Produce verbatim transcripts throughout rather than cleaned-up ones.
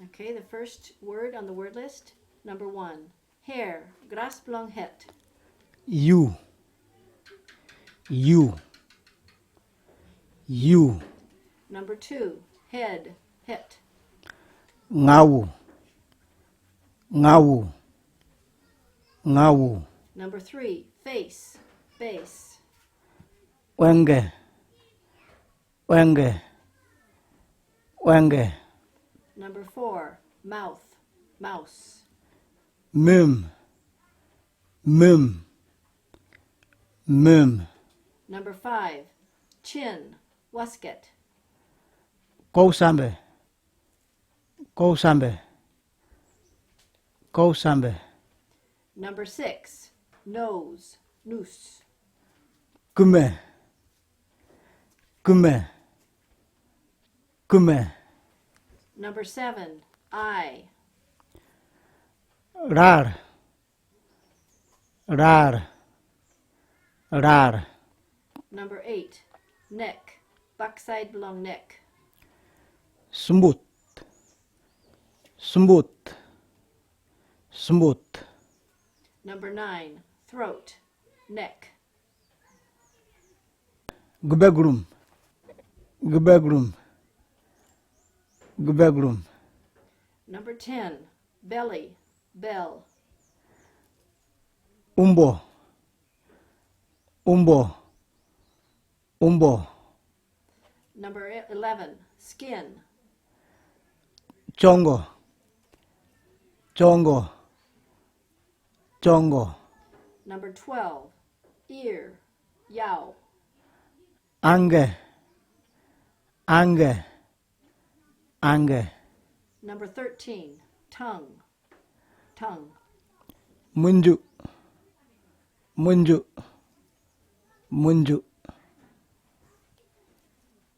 Okay, the first word on the word list, number one, hair, gras blong het. Yu. Yu. Yu. Number two, head, het. Ngau. Ngau. Ngau. Number three, face, base. Wenge. Wenge. Wenge. Number four, mouth, mouse. Mim. Mim. Mim. Number five, chin, wasket. Kousambe. Kousambe. Kousambe. Number six, nose, nus. Kume. Kume. Kume. Number seven, eye. Rar. Rar. Rar. Number eight, neck, backside blong neck. Sumbut. Sumbut. Sumbut. Number nine, throat, neck. Gubegrum. Gubegrum. Gubegrum. Number ten, belly, bell. Umbo. Umbo. Umbo. Number eleven, skin. Chongo. Chongo. Chongo. Number twelve, ear, yao. Ange. Ange. Ange. Number thirteen, tongue, tongue. Munju. Munju. Munju.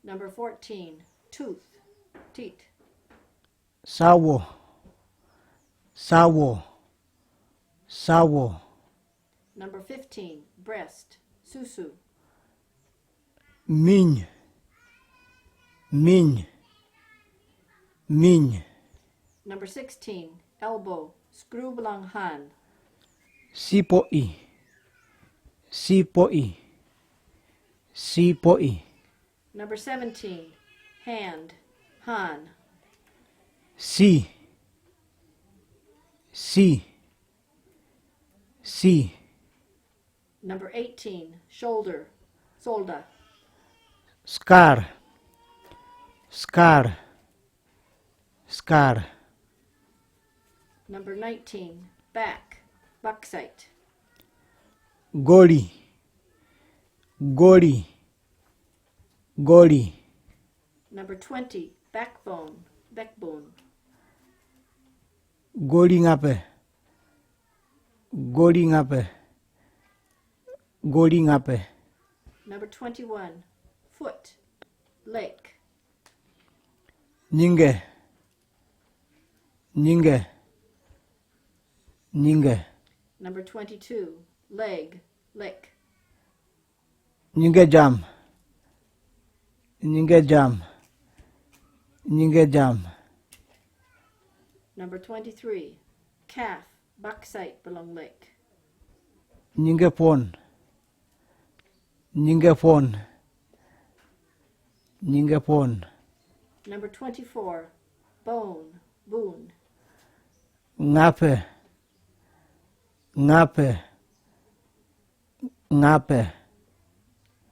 Number fourteen, tooth, teat. Sawo. Sawo. Sawo. Number fifteen, breast, susu. Miny. Miny. Miny. Number sixteen, elbow, screw blong han. Sipo'i. Sipo'i. Sipo'i. Number seventeen, hand, han. Si. Si. Si. Number eighteen, shoulder, solda. Skar. Skar. Skar. Number nineteen, back, backside. Gori. Gori. Gori. Number twenty, backbone, backbone. Gori ngape. Gori ngape. Gori ngape. Number twenty-one, foot, leg. Nyinge. Nyinge. Nyinge. Number twenty-two, leg, leg. Nyinge jam. Nyinge jam. Nyinge jam. Number twenty-three, calf, backside blong leg. Nyinge pon. Nyinge pon. Nyinge pon. Number twenty-four, bone, bone. Ngape. Ngape. Ngape.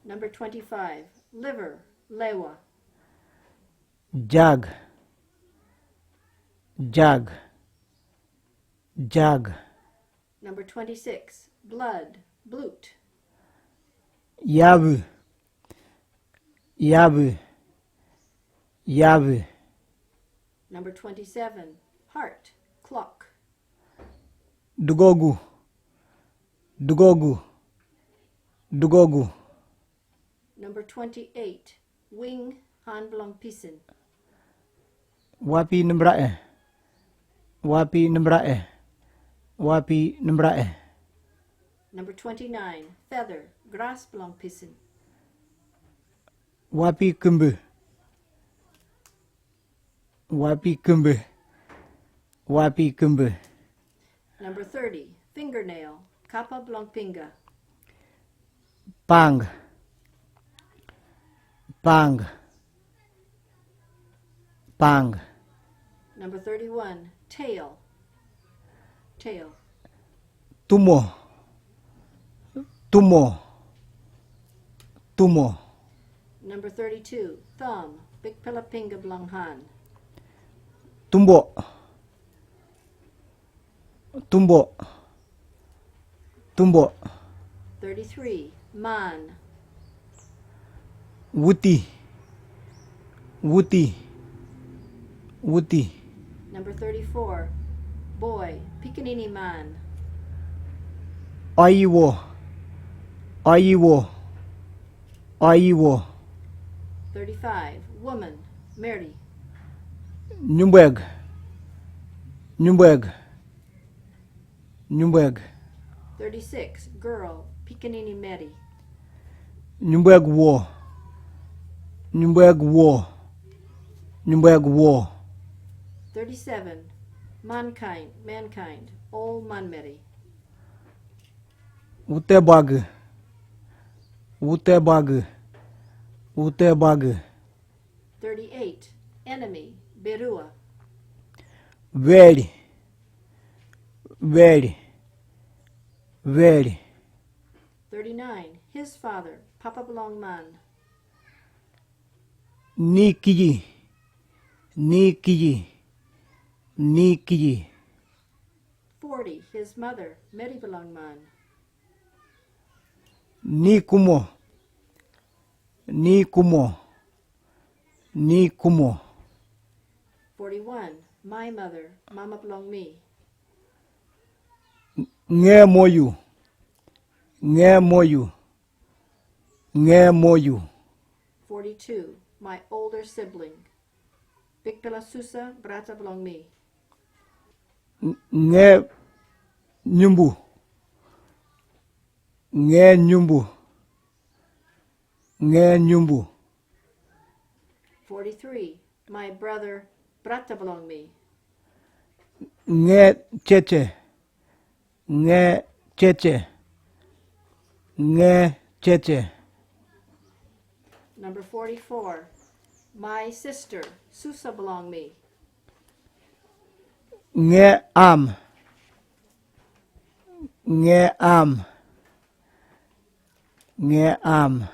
Number twenty-five, liver, lewa. Jag. Jag. Jag. Number twenty-six, blood, blut. Yabu. Yabu. Yabu. Number twenty-seven, heart, clock. Dugogu. Dugogu. Dugogu. Number twenty-eight, wing, han blong pisin. Wapi nembra'e. Wapi nembra'e. Wapi nembra'e. Number twenty-nine, feather, gras blong pisin. Wapi kembe. Wapi kembe. Wapi kümbi. Number thirty, fingernail, kapa blong pinga. Pang. Pang. Pang. Number thirty-one, tail. Tail. Tumo. Tumo. Tumo. Number thirty-two, thumb. Big pila pinga blong han. Tumbo. Tumbo. Tumbo. Thirty-three, man. Wuti. Wuti. Wuti. Number thirty-four, boy. Pikinini man. Aiwo. Aiwo. Aiwo. Thirty-five, woman. Mary. Nyumbweg. Nyumbweg. Nyumbweg. Thirty-six, girl. Pikinini Mary. Nyumbweg wo. Nyumbweg wo. Nyumbweg wo. Thirty-seven, mankind. Mankind. All man Mary. Wutebag. Wutebag. Wutebag. Thirty-eight, enemy. Berua. Very. Very. Very. Thirty-nine, his father. Papa blong man. Nikiji. Nikiji. Nikiji. Forty, his mother. Mary blong man. Nikumo. Nikumo. Nikumo. Forty-one, my mother. Mama blong me. Nge moyu. Nge moyu. Nge moyu. Forty-two, my older sibling. Big pila susa, brata blong me. Nge nyumbu. Nge nyumbu. Nge nyumbu. Forty-three, my brother. Brata blong me. Nge cheche. Nge cheche. Nge cheche. Number forty-four, my sister. Susa blong me. Nge am. Nge am. Nge am.